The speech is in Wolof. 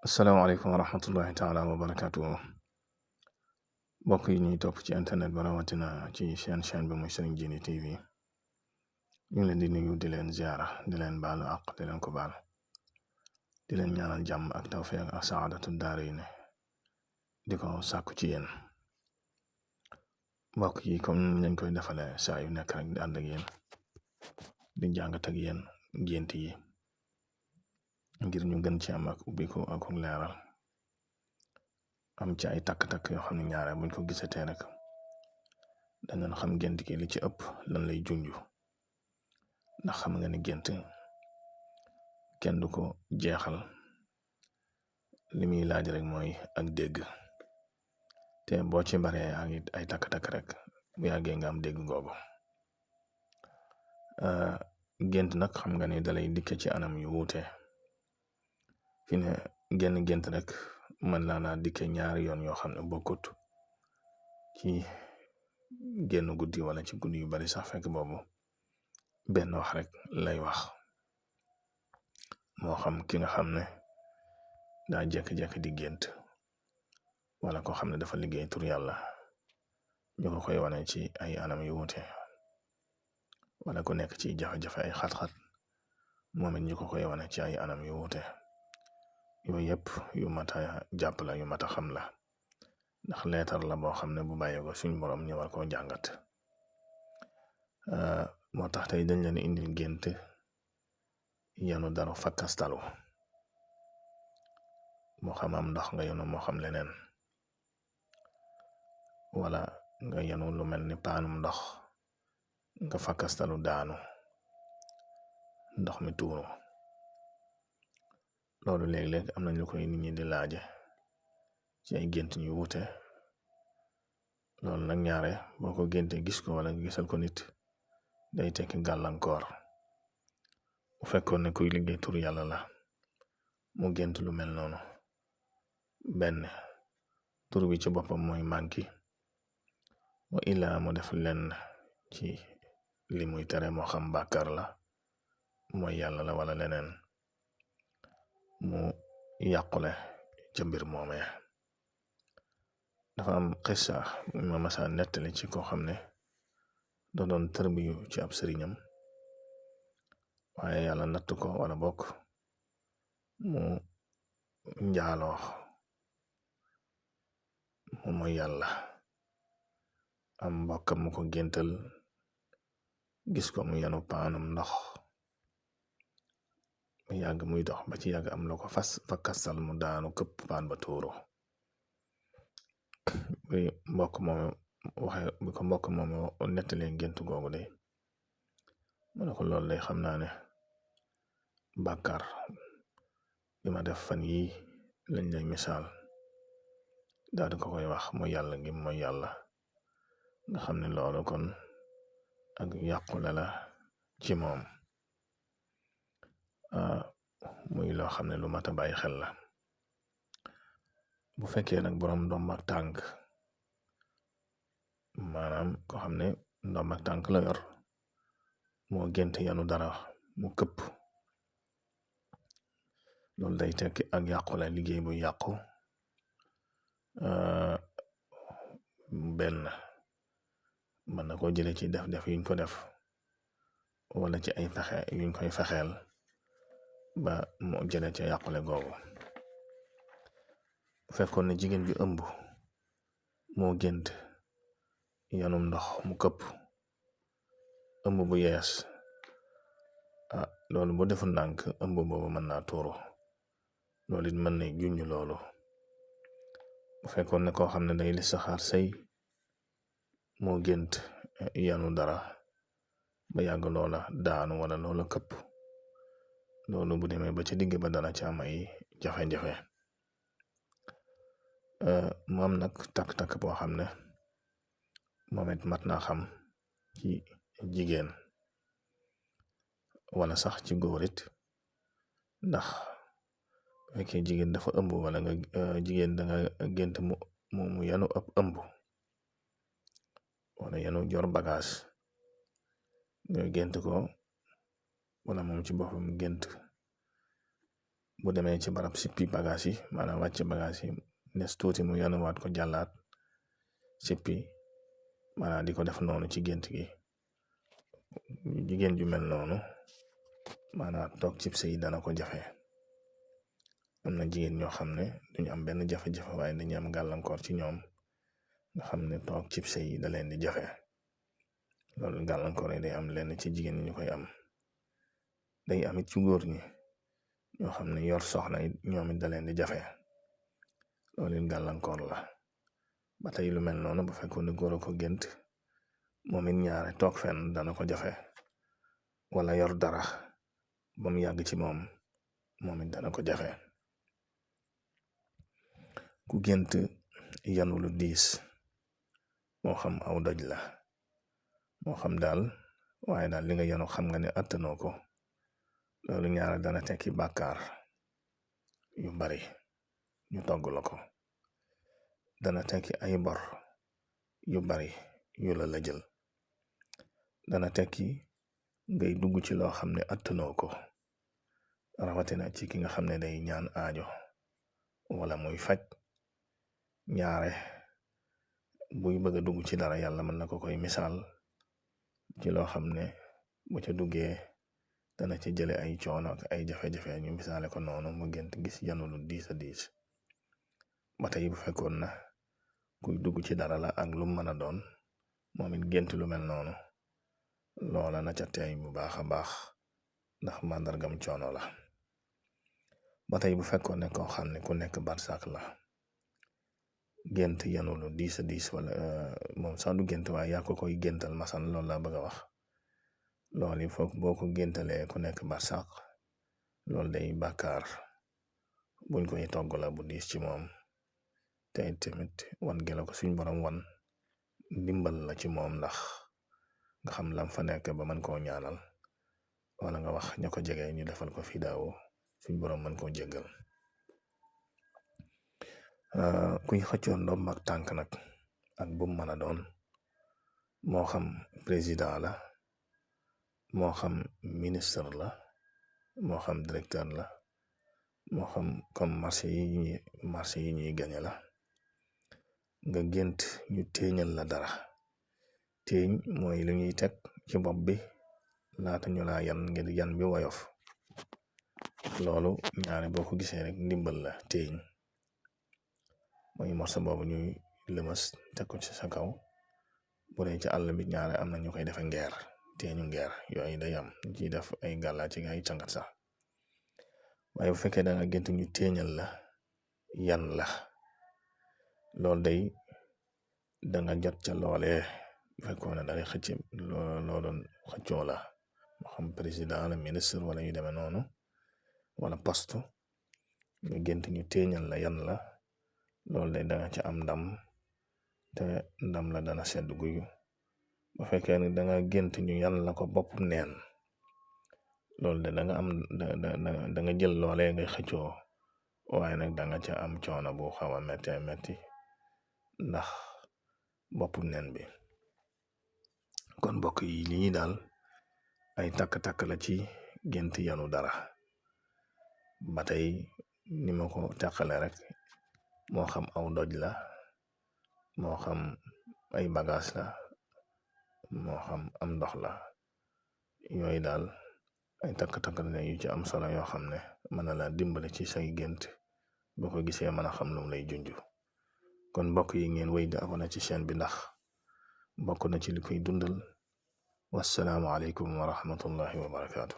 asalaamaaleykum wa rahmatullahi taala wa barakaatu mbokk yi ñuy topp ci internet ba rawatina ci chaîne bi muy Serigne Djily TV ñu ngi leen di nuyu di leen ziara di leen baalu àq di leen ko baal di leen ñaanal jàmm ak tawfiq ak saadatu daarayni di ko sàkku ci yéen mbokk yi comme nañ koy defalee saa yu nekk rek di ànd ak yéen di jàngat ak yéen gént yi ngir ñu gën ci am ak ubbiku ak leeral am ci ay takk-takk yoo xam ne ñaare buñ ko gisatee rek danañ xam gént gi li ci ëpp lan lay junju ndax xam nga ni gént kenn du ko jeexal li muy laaj rek mooy ak dégg te boo ci baree ak ay takk-takk rek bu yàggee nga am dégg googu gént nag xam nga ni dalay dikke ci anam yu wuute fi ne genn gént rek mën naa dikke ñaari yoon yoo xam ne bokkut ci génn guddi wala ci guddi yu bari sax fekk boobu benn wax rek lay wax moo xam ki nga xam ne daa jekk-jekk di gént wala ko xam ne dafa liggéey tur yàlla ñu ko koy wane ci ay anam yu wuute wala ku nekk ci jafe-jafe ay xat-xat moom it ñu ko koy wane ci ay anam yu wuute yooyu yëpp yu mata jàpp la yu mata xam la ndax leetar la boo xam ne bu bàyyee ko suñ borom ñu war koo jàngat moo tax tey dañ leen indil gént yanu daru fakkastalu moo xam am ndox nga yanu moo xam leneen wala nga yanu lu mel ni paanum ndox nga fakkastalu daanu ndox mi tuuru loolu léeg-léeg am nañ lu koy nit ñi di laaje ci ay gént ñu wuute loolu nag ñaare boo ko génte gis ko wala nga gisal ko nit day tekki gàllankoor bu fekkoon ne kuy liggéey tur yàlla la mu gént lu mel noonu benn tur bi ci boppam mooy manki wa illaa mu def lenn ci li muy tere moo xam bàkkar la mooy yàlla la wala leneen mu yàqule ca mbir moomee dafa am xissa ma masa nettali ci koo xam ne da doon tërbiyu ci ab sëriñam waaye yàlla natt ko wala bokk mu njaaloo mu mooy yàlla am mbokkam mu ko géntal gis ko mu yanu paanum ndox mu yàgg muy dox ba ci yàgg am la ko fa kastal mu daanu këpp paan ba tuuru bi ko mbokk moom nettalee gént googu de mu ne ko loolu day xam naa ne bàkkaar bi ma def fan yi lañ lay misaal daal di ko koy wax mooy yàlla gi mooy yàlla nga xam ne loolu kon ak yàqule la ci moom muy loo xam ne lu mat a bàyyi xel la bu fekkee nag boroom ndomb ak tànk maanaam ko xam ne ndomb ak tànk la yor moo gént yanu dara mu këpp loolu day tekki ak yàqule liggéey bu yàqu benn mën na koo jële ci def yuñ ko def wala ci ay fexe yuñ koy fexeel ba mu jële ca yàqule googu bu fekkoon ne jigéen ju ëmb moo gént yanum ndox mu këpp ëmb bu yees loolu bu defu ndànk ëmb boobu mën naa tuuru loolu it mën na junj loolu bu fekkoon ne koo xam ne day listixaar sëy moo gént yanu dara ba yàgg loola daanu wala loola këpp loolu bu demee ba ci digg ba dana ci am ay jafe-jafe mu am nag takk-takk boo xam ne moom it mat naa xam ci jigéen wala sax ci góor it ndax bu fekkee jigéen dafa ëmb wala nga jigéen da nga gént mu yanu ab ëmb wala yanu jor bagage nga gént ko wala moom ci boppam gént bu demee ci barab sippi bagage yi maanaam wàcc bagage yi nes tuuti mu yanuwaat ko jàllaat sippi maanaam di ko def noonu ci gént gi. Jigéen ju mel noonu maanaam toog cib sëy dana ko jafe. Am na jigéen ñoo xam ne duñu am benn jafe-jafe waaye dañuy am gàllankoor ci ñoom nga xam ne toog cib sëy da leen di jafe. Loolu gàllankoor yi day am lenn ci jigéen ñi ñu koy am. Day amit ci góor ñi ñoo xam ne yor soxna ñoom it da leen di jafe. Loolu it gàllankoor la. Ba tey lu mel noonu bu fekkoon ne góor a ko gént moom it ñaare toog fenn dana ko jafe, wala yor dara ba mu yàgg ci moom it dana ko jafe. Ku gént yanu lu diis moo xam aw doj la moo xam daal waaye daal li nga yanu xam nga ne attanoo ko, loolu ñaare dana tekki bàkkaar yu bari ñu togg la ko. Dana tekki ay bor yu bari yu la jël. Dana tekki ngay dugg ci loo xam ne attanoo ko, rawatina ci ki nga xam ne day ñaan aajo wala muy faj. Ñaare buy bëgg a dugg ci dara yàlla mën na ko koy misaal ci loo xam ne bu ca duggee dana ci jële ay coono ak ay jafe-jafe ñu misaale ko noonu mu gént gis yanu lu diis a diis. Ba tey bu fekkoon na kuy dugg ci dara la ak lu mën a doon moom it gént lu mel noonu, loola na ca tey bu baax a baax ndax màndargam coono la. Ba tey bu fekkoon ne koo xam ne ku nekk barsak la gént yanu lu diis a diis wala moom sax du gént waaye yaa ko koy géntal masan loolu laa bëgg a wax. Loolu yi foog boo ko géntalee ku nekk barsak loolu day bàkkaar buñ koy togg la bu diis ci moom. te tamit wan gi la ko suñ borom wan ndimbal la ci moom ndax nga xam lam fa nekk ba mën koo ñaanal wala nga wax ña ko jege ñu defal ko fidaawu suñ borom mën koo jéggal. Kuy xëccoo ndomb ak tànk nag ak bu mu mën a doon moo xam président la moo xam ministre la moo xam directeur la moo xam comme marché yi ñuy gañe la nga gént ñu téeñal la dara. Téeñ mooy lu ñuy teg ci bopp bi laata ñu laa yan ngir yan bi woyof. Loolu ñaare boo ko gisee rek ndimbal la. Téeñ mooy morso boobu ñuy lëmas teg ko ci sa kaw. Bu dee ci àll bi ñaare am na ñu koy defe ngeer, téeñu ngeer yooyu day am ñu ciy def ay gàllaa ci ay cangat sax. Waaye bu fekkee da nga gént ñu téeñal la yan la, loolu day da nga jot ca loolee. Bu fekkoon ne da ngay xëcc loo doon xëccoo la moo xam président la ministre wala yu demee noonu wala poste, nga gént ñu téeñal la yan la, loolu day da nga ca am ndam te ndam la dana sedd guyu. Bu fekkee ne da nga gént ñu yan la ko bopp neen, loolu de da nga am da nga jël loolee ngay xëccoo waaye nag da nga ca am coono bu xaw a metti ndax boppu neen bi. Kon mbokk yi lii daal ay takk-takk la ci gént yanu dara. Ba tey ni ma ko teqale rek moo xam aw doj la moo xam ay bagage la moo xam am ndox la, yooyu daal ay takk-takk la yu ci am solo yoo xam ne mën na laa dimbale ci say gént boo ko gisee mën a xam lu mu lay junj. Kon mbokk yi ngeen wéy di abonné ci chaîne bi ndax bokk na ci li koy dundal. Wassalaamu aleykum wa rahmatullahi wa barakaatu.